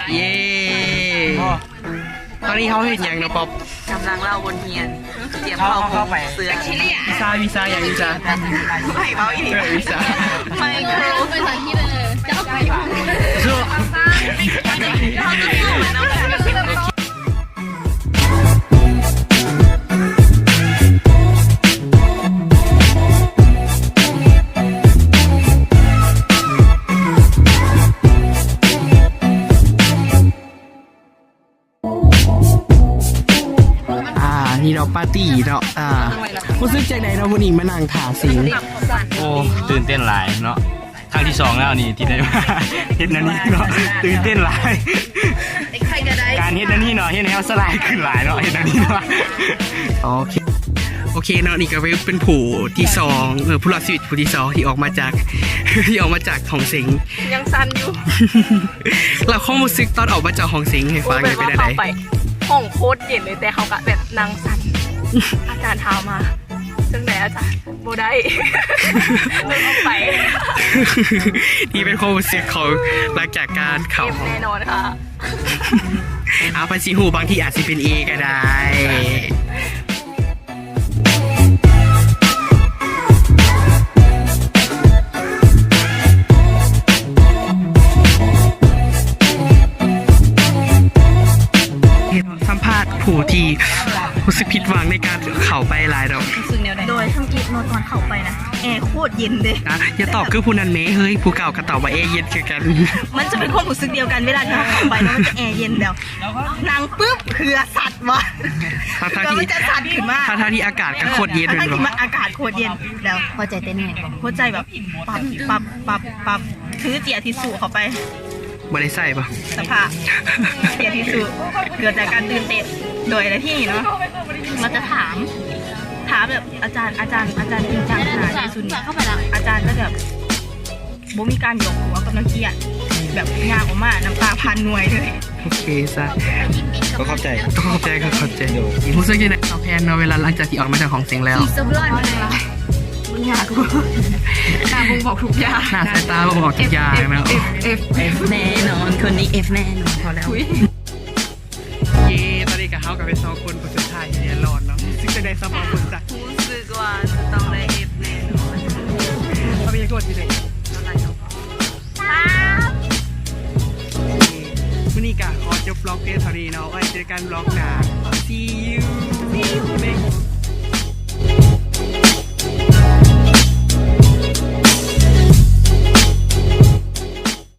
ເຢ້ ຕອນນີ້ເຮົາເຮັດຫຍັງເນາະ ປັອບ? ກຳລັງເລົ່າບົດຮຽນ ຕຽມເຂົ້າໂຮງເສືອ. ວີຊາ ວີຊາຫຍັງ? ວີຊາ ໄປເວົ້າອີ່ຫຼີ ເອີ ວີຊາ ໄມໂຄຣ ເຮົາຈະໄປຢູ່ ອ່າ ນີ້ເນາະ ປາຕີ້ເນາະ ອ່າ ຮູ້ສຶກຈັ່ງໃດເນາະ ມື້ນີ້ມານັ່ງຖ້າເສັງ? ໂອ້ ຕື່ນເຕັ້ນຫຼາຍເນາະ. ຄັ້ງທີສອງແລ້ວນີ້ທີ່ໄດ້ມາເຮັດແນວນີ້ເນາະ ຕື່ນເຕັ້ນຫຼາຍ. ການເຮັດແນວນີ້ເນາະ ເຮັດໃຫ້ເຮົາສະຫຼາຍຂຶ້ນຫຼາຍເນາະ ເຮັດແນວນີ້ເນາະ. ໂອເຄ ໂອເຄເນາະ ນີ້ກໍເປັນຜູ້ທີສອງ ເອີ ຜູ້ລອດຊີວິດຜູ້ທີສອງທີ່ອອກມາຈາກ ທີ່ອອກມາຈາກຫ້ອງເສັງ ຍັງສັ່ນຢູ່. ແລ້ວຄວາມຮູ້ສຶກຕອນອອກມາຈາກຫ້ອງເສັງໃຫ້ຟັງ ໂອ້ຍ ເປັນແບບໃດ? ເຂົ້າໄປ ຫ້ອງໂຄດເຢັນເລີຍ ແຕ່ເຮົາກໍແບບນັ່ງສັ່ນ. ອາຈານຖາມມາ ຈັ່ງໃດອາຈານ? ບໍ່ໄດ້ ເລີຍອອກໄປ. ນີ້ເປັນຄວາມຮູ້ສຶກຂອງຫຼັງຈາກການເຂົ້າ ເອັຟ ແນ່ນອນຄ່ະ. ເອົາ ໃຜຊິຮູ້ ບາງທີອາດຊິເປັນເອກໍໄດ້. ສຳພາດຜູ້ທີ່ຮູ້ສຶກຜິດຫວັງໃນການເຂົ້າໄປຫຼາຍດອກ. ໂດຍທຳອິດເນາະ ຕອນເຂົ້າໄປນະ ແອໂຄດເຢັນເດ້. ອ່ະ ຢ່າຕອບຄືຜູ້ນັ້ນແມ້ເຮີ້ຍ ຜູ້ເກົ່າກໍຕອບວ່າແອເຢັນຄືກັນ. ມັນຈະເປັນຄວາມຮູ້ສຶກດຽວກັນ ເວລາທີ່ເຮົາເຂົ້າໄປເນາະ ມັນຈະແອເຢັນແລ້ວ ນັ່ງປຶບ ເຫື່ອສັດ ວ່າ ທັງໆທີ່ ເຫື່ອມັນຈະສັດຂຶ້ນມາ ທັງໆທີ່ອາກາດກໍໂຄດເຢັນ ທັງໆທີ່ ແມ່ນບໍ່? ອາກາດໂຄດເຢັນ ແລ້ວຫົວໃຈເຕັ້ນແຮງ ຫົວໃຈແບບປັບ ປັບ ປັບ ປັບ ຖືເຈ້ຍທິຊູ່ເຂົ້າໄປ. ບໍ່ໄດ້ໃຊ້ບໍ່? ສະພາບເຈ້ຍທິຊູ່ ເກີດຈາກການຕື່ນເຕັ້ນ. ໂດຍ ແລ້ວທີນີ້ເນາະ ເຮົາຈະຖາມ ຖາມແບບ ອາຈານ ອາຈານ ອາຈານຈິງຈັງຂະໜາດໃດຊຸດນີ້ ອາຈານກໍແບບ ບໍ່ມີການຢອກຫົວກັບນັກຮຽນ ແບບຍ່າງອອກມານ້ຳຕາຜ່ານໜ່ວຍເລີຍ. ໂອເຄຊະ ກໍຂອບໃຈ ກໍຂອບໃຈ ກໍຂອບໃຈ. ໂດຍ ຮູ້ສຶກຈັ່ງໃດ ສາວແພນເນາະ ເວລາຫຼັງຈາກທີ່ອອກມາຈາກຫ້ອງເສັງແລ້ວ? ບໍ່ຍາກ ໜ້າບົ່ງບອກທຸກຢ່າງ ໜ້າສາຍຕາບົ່ງບອກທຸກຢ່າງເນາະ. ເອັຟ ເອັຟ ເອັຟ ແນ່ນອນ ຄົນນີ້ເອັຟແນ່ນອນ. ພໍແລ້ວ. ເຢ້ ຕອນນີ້ກໍເຮົາກໍເປັນສອງຄົນຄົນສຸດທ້າຍທີ່ໄດ້ລອດເນາະ. ຮູ້ສຶກຈັ່ງໃດສຳລັບຄົນຈັກ? ຮູ້ສຶກວ່າຈະຕ້ອງໄດ້ເອັຟແນ່ນອນ. ເຮົາມີຈັກຄົນທີ່ໄດ້ເອັຟ? ສາມ. ມື້ນີ້ກໍຂໍຈົບບລັອກພຽງເທົ່ານີ້ເນາະ. ໄວ້ເຈີກັນບລັອກໜ້າ. See you. See you.